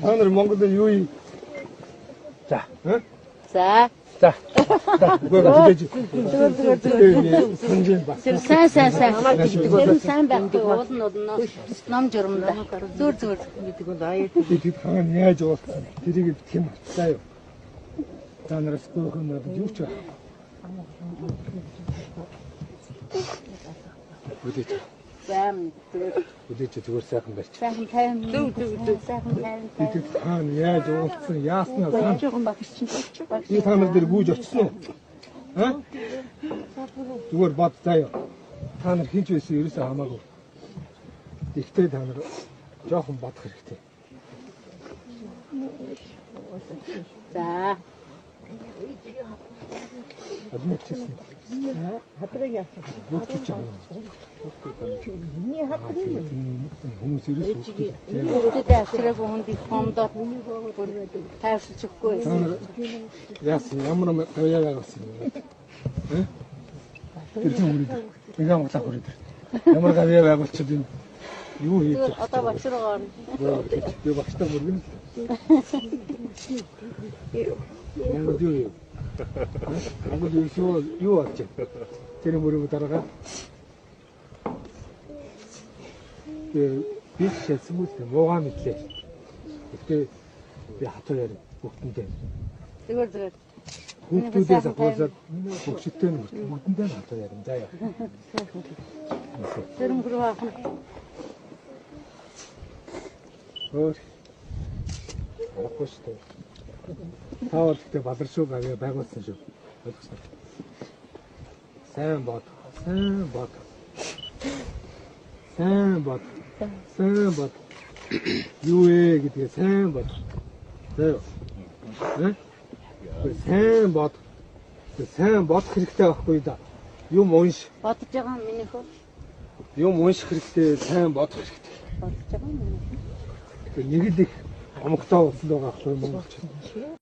Та нар Монголд юу юм? За. За. За. За. Үгүй ээ. Зүгээр зүгээр зүгээр. Санжин ба. Тэр сайн сайн сайн. Тэр сайн байхгүй уул нь удна ном журамда. Зүгээр зүгээр. Гэдэг бол аяа. Тэд хаан яаж уулзсан? Тэрийг битгий мартаа юу. Та нараас гүйх юм надад юу ч байх. Хүлээж. За зүгээр. Хүлээж зүгээр сайхан барьч. Сайхан тайван. Зөв зөв зөв. Сайхан тайван. Тэд хаан яаж уулзсан? Яаснаа сан. Жоохон багш чинь. Багш. Би та нар дээр гүйж очсон уу? Аа? Зүгээр бод заяа. Та нар хинч байсан ерөөсөө хамаагүй. Гэхдээ та нар жоохон бодох хэрэгтэй. За. Аль чийсэн. Хадраг яасан. Бүгд ч юм. Миний хадраг юм. Хүмүүс ерөөсөө үгүй. Тэд асраагүй хүнд их хомдоод тайвшилж өгөхгүй Та байсан. нар яасан ямар гавьяа байгуулсан юм бэ? Э? Тэр чинь хүрээд. Ингээ монголаа хүрээд. Ямар гавьяа байгуулчихад энэ юу хийж Зүгээр одоо багш руу орно. Би багштай мөргөн л. Монгол юу юм? Монгол юу юу болж байна? Тэр мөрөг дараагаа. Би шатсан үл муугаа мэдлээ. Гэхдээ би хатуу ярина бүгдэндээ. Зүгээр зүгээр. Хүүхдүүдээс ахуулаад хөгшөлтэй нь хүртэл бүгдэндээ нь хатуу ярина. За яа. Тэр мөрөг авах нь. Өөр. Аргагүй шүү дээ. Та бол гэхдээ баларшуу гавьяа байгуулсан шүү. Ойлгосон. Сайн бод. Сайн бод. Сайн бод. Сайн бод. Юу вэ гэдгээ сайн бод. За юу? Э? Сайн бод. Сайн бодох хэрэгтэй байхгүй да. Юм унш. Бодож байгаа юм миний хөө. Юм унших хэрэгтэй, сайн бодох хэрэгтэй. Бодож байгаа юм миний. Нэг л их омогтой болсон байгаа байхгүй монголчууд.